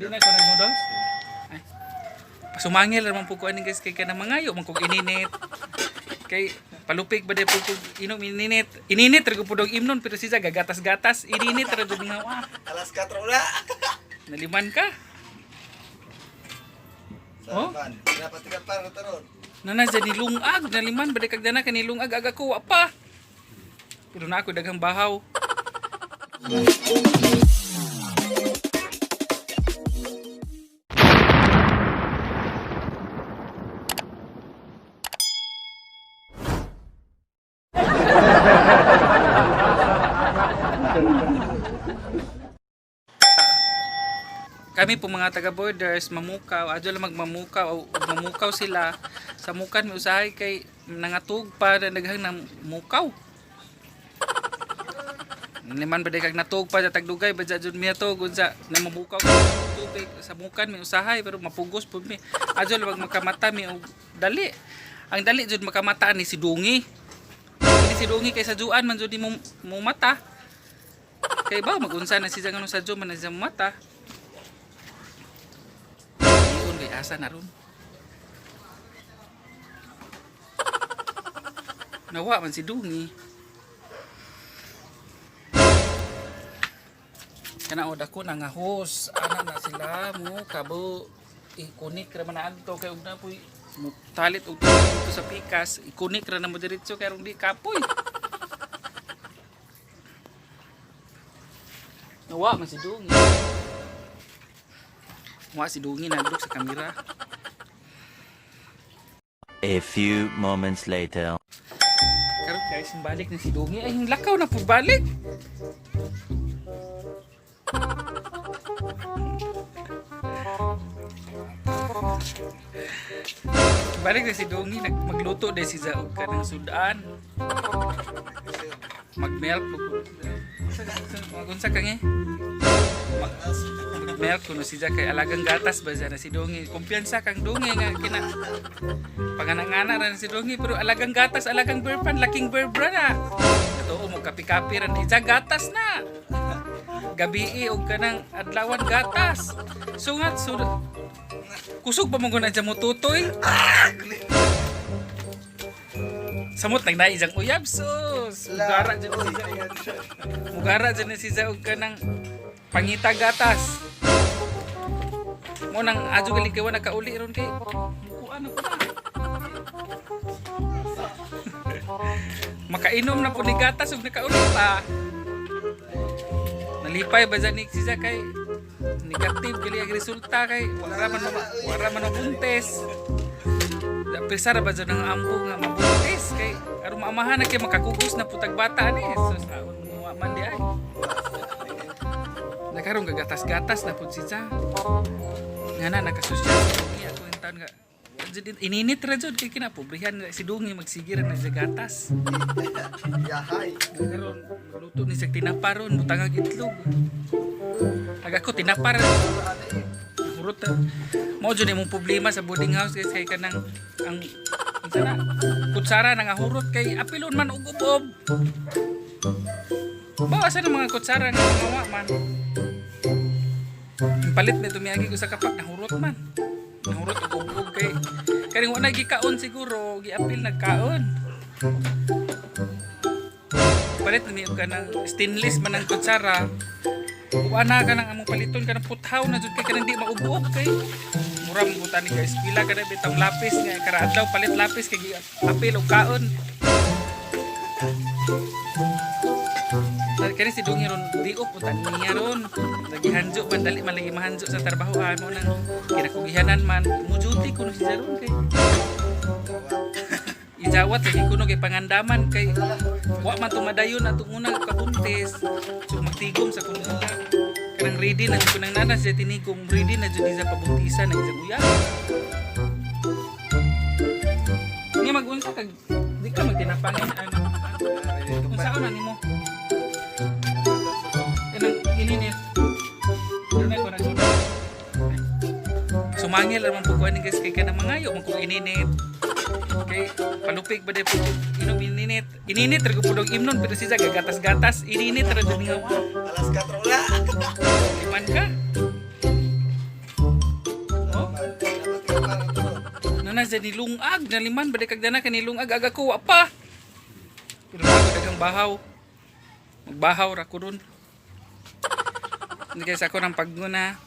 Di na ko nag-noodles. Ay. Pasumangil ra man pud ko ani, guys, kay kanang mangayo man kog ininit. Kay palupig ba di pud kog inom ininit. Ininit ra pud og imnon pero siya gagatas-gatas. Ininit ra jud nga wa. Alas 4 na. Naliman ka. Oh? Man, dapat tiga para taron. Nana sa nilungag, naliman ba di kag dana ka nilungag aga ko wa pa. Pero na ako daghang bahaw. Kami po mga taga borders mamukaw adyo lang magmamukaw o mamukaw sila sa mukan may usahay kay nangatug pa na daghang nang mukaw. Liman ba di kag natug pa sa tagdugay ba jud miya to unsa na mamukaw ka tubig sa mukan may usahay pero mapugos pud mi adyo lang makamata mi og dali. Ang dali jud makamata ni si Dungi. Ini si Dungi kay sa juan man jud mo, mo mata kay ba magunsa na siya nganong sa juan man na siya mata. Iyon kay asa na ron. Nawa man si Dungi. Kana o dako na nga hose. Ana na sila mo kabo ikunik ra man adto kay ug na poy mo talit og tubig dito sa pikas, ikunik ra na mo diretso kay rong di kapoy. Nawa man si Dungi. Wa si Dungi nagduk sa kamera. A few moments later. Karon guys, balik na si Dungi. Ay, yung lakaw na po balik. Balik na si Dungi. Magluto dahil si Zaog ka ng sudan. Mag-milk. Magunsa ka nga eh. Mag-milk kuno si Jack kay alagang gatas ba siya na si Dungi. Kumpiyansa kang Dungi nga kina panganangana ra na si Dungi pero alagang gatas, alagang berpan, laking berbra na. Totoo mo kapi-kapi ra ni Jack gatas na. Gabi og kanang adlawan gatas. Sungat so kusog pa mo guna dyan mo tutoy. Samot nagnai jang uyab sus. Mugara dyan si Jack. Mugara dyan na si Jack og kanang pangita gatas. Mo nang adyo gali kay wa nakauli ron kay mukuan na ko na. Makainom na po ni gatas ug nakauli pa. Nalipay ba dyan ni si Jack kay negative gali ang resulta kay wala man mabuntis. Pirsa ra ba dyan ang ampo nga mabuntis kay aron maamahan na kay makakugos na putag bata ni. Sus, aon mo man di ay. Nakaroon gagatas-gatas na pud si Jack. Nga na nakasosyal si Dungi ako yung taon nga. Jud, ininit ra jud kay kina pobrehan si Dungi magsigir na siya gatas. Yahay. Karon luto ni siya tinapa ron butangag itlog. Ag ako tinapa ra. Hurot ta. Mao jud imong problema sa boarding house guys kay kanang ang unsa na kutsara na nga hurot kay apilon man og ubob. Bawa sa mga kutsara nga mawa man. Ang palit na tumiagi ko sa kapak nahurot man. Nahurot og ubob kay kaning wa na gikaon siguro giapil nagkaon. Palit na miog ka ng stainless man ang kutsara. Kuha na ka ng among paliton ka ng puthaw na jud kay kanang di maubuok kay mura mo buta ni ka eskwela ka na bitang lapis nga karaadlaw palit lapis kay apil og kaon. Kani si Dungi ron diop unta niya ron. Lagi hanjo man dali man lagi mahanjo sa trabaho ah, mo nang kinakugihanan man mo duty kuno si ron kay ijawat lagi kuno kay pangandaman kay wa man tumadayon atong unang kabuntis. So magtigom sa kuno sila. Kanang ready na jud kunang nana siya tinigom ready na jud sa pabuntisan na isang uyab. Nga magunsa kag di ka magtinapangin ano. Kung saan na nimo? Kanang ininit. Dili ko nagsulat. Sumangil ra man pud ko ani guys kay kanang mangayo man kog ininit. Kay palupig ba di pud inom ininit. Ininit ra pud og imnon pero siya gagatas-gatas. Ininit ra jud nga wa. Alas 4 na. Liman ka. Dana sa nilungag, naliman ba di kag dana kay nilungag aga ko wa pa. Pero ako daghang bahaw. Magbahaw ra ko dun. Hindi guys, ako ng pagnguna.